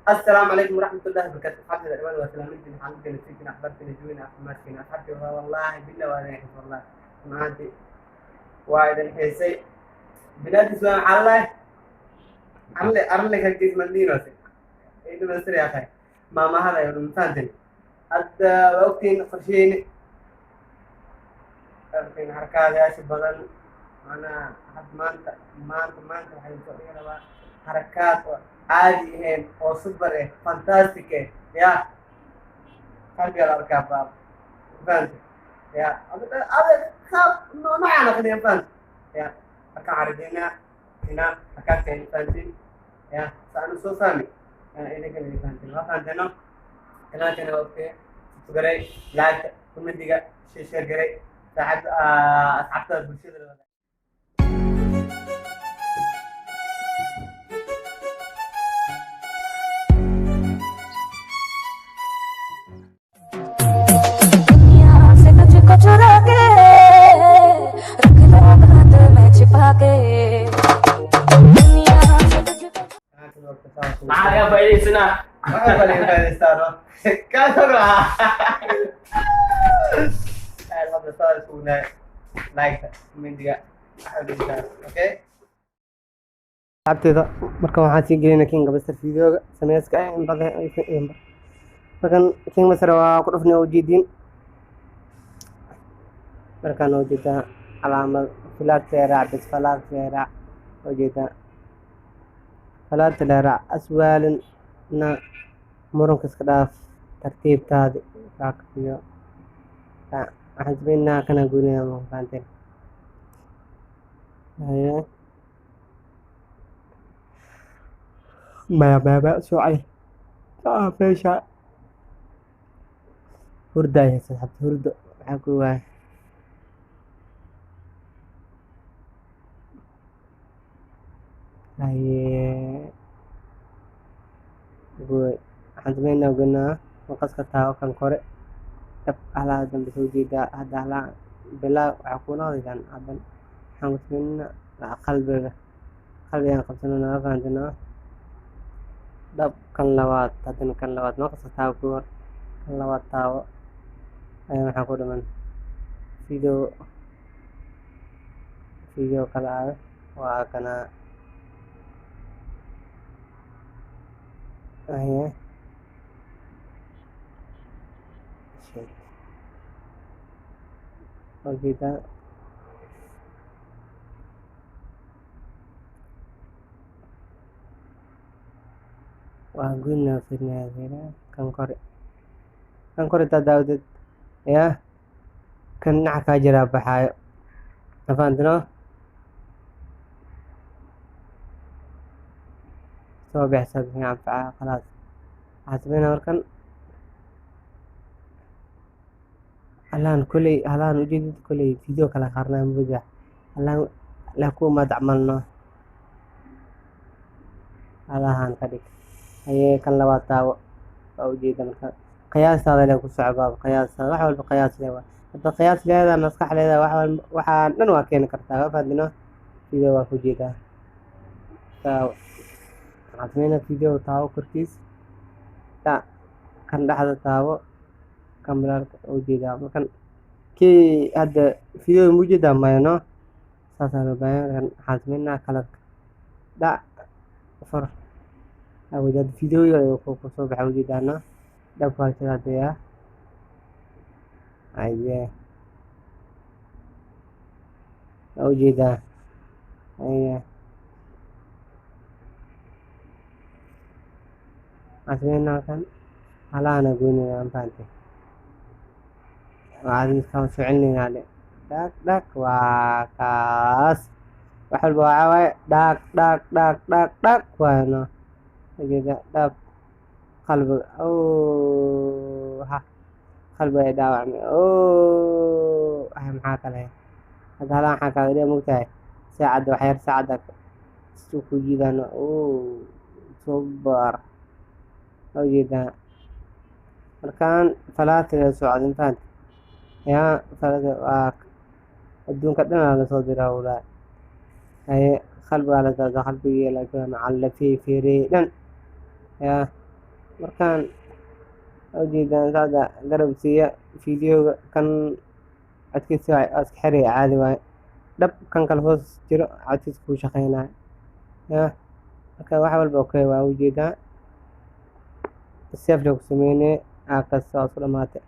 Assalaamu calaykum waraxmatullahi wabarakaatu. Asxaabteeda dhamaan waa salaamintiin, xaaladkeena fiikin, akhbaarkeena juwina, caafimaadkeena. Asxaabteeda, wallaahi billah waa idin xiisay, wallahi run ahaantii waa idin xiisay. Bilaadis waa maxaa lalahay arle arle kalkiis mandinose idhimasir akhay maamahada ay ma fahanteen. Hadda waa ogtiin qorsheyni, ogtiin harakaadayaasha badan. Macnaha had maanta maanta maanta waxaa idin soo dhigi rabaa harakaad oo caadi ahayn oo super eh, fantastic eh, ya qalbiga la arkaa baab, ma fahante? Ya ada qaab noocaan aqriya, ma fahante? Ya markaan xarijeynaa inaa harakaadka idin fahantiin, ya sa anu soo fahmi idinkan idin fahantiin, waa fahanteeno. Kanaalkana waa ogtee, subscribe, like, commentiga, share garay saaxib asxaabtada bulshada la wadaag. दुनिया से तुझको चुरा के रख लो हाथ में छिपा के, दुनिया से तुझको Kanaalkana waa ogtee, saas. Maxaa laga faa'iidaysanaa? Waxaa baa laga faa'iidaystaa, kaas hore aad hadda saa isugu nahay, like, commentiga waxaa dhigtaa. Okay, asxaabteeda, markan waxaan sii gelinaa King Master videoga sameyska in badan. Markan King Master waa ku dhufnay, ujeediin. Markaan ujeedaa calaamad filaarta raac bis, falaarta raac, ujeedaa falaarta la raac aswaalin na muranka iska dhaaf, tartiibtaadi raakafiyo. Waxaan sameynaa kana goynaya, ma fahanteen? Haye, maya maya maya, soo cali. Meesha hurda ay haysa asxaabta, hurdo maxaa ku waay. Haye, gooy. Waxaan sameynaa goynaa maqaska, taawo kan kore, dhab, halaha dambe soo jeedaa. Hadda halaha bilaa waxaa ku noqdayaan. Haddan waxaan ku sameynaa qalbiga, qalbigaan qabsanana, waa fahantanaa. Dhab, kan labaad, haddana kan labaad maqaska taawo ku hor, kan labaad taawo. Ayaa maxaa ku dhiman? Video video kala aado, waa kana. Haye, shit, waa jeedaa. Waa goynaa, fiirinayaa, fiirinaya kan kore, kan kore intaad daawadid, yaa kan dhinaca kaa jiraa baxaayo, ma fahantino? Soo bixisa bixin anfaca. Khalaas, waxaan sameynaa markan halaan koley, halaan ujeedid koley video kala qaarnaa mabada halaan la ku imaad camalno, halahan ka dhig. Haye, kan labaad taawo, waa ujeeda. Marka qiyaastaada le ku soco baab, qiyaastaada wax walba qiyaas le waa. Hadda qiyaas leedahay, maskax leedahay, wax walba waxaan dhan waa keeni kartaa, waa fahamtino? Video waa ku jeedaa, taawo. Waxaan sameynaa video taawo korkiis, ta kan dhexda taawo, kan bilaalka ujeedaa. Markan kii hadda video ma ujeedaa mayno, saasaa loo baahan yahay. Kan waxaan sameynaa kalarka dhac far awoodaad, video ayuu ku soo baxa, ujeedaana. Dhabka waa sidaa daya. Haye, waa ujeedaa. Haye, waxaan sameynaa kan halahana goynayna, ma fahantay? Waxaan iska soo celinaynaa le, dhag dhag, waa kaas. Wax walba waxaa waaye dhag dhag dhag dhag dhag waayno, ujeeda. Dhab, qalbiga, oh ha, qalbiga ay dhaawacmay. Oh, ah, maxaa kale hadda halaan waxaa kaaga dhiga, mogtahay saacadda wax yar, saacadda si ku jiidano. Oh, super, waa ujeedaa. Markaan falaatiga socda, ma fahantay? Yaa falada waa adduunka dhan aa lasoo diraa walaahi. Haye, qalbigaa la daada, qalbigii la macallafii fiiriyey dhan. Yaa Markaan ujeedaan socda garab siiya videoga. Kan codkiisa waa iska xiraya, caadi waaye. Dhab kan kale hoos jiro codkiisa kuu shaqeynayo ya. Marka wax walba okay waa ujeedaa. Save ku sameynay, aa kasta waa isku dhamaatay.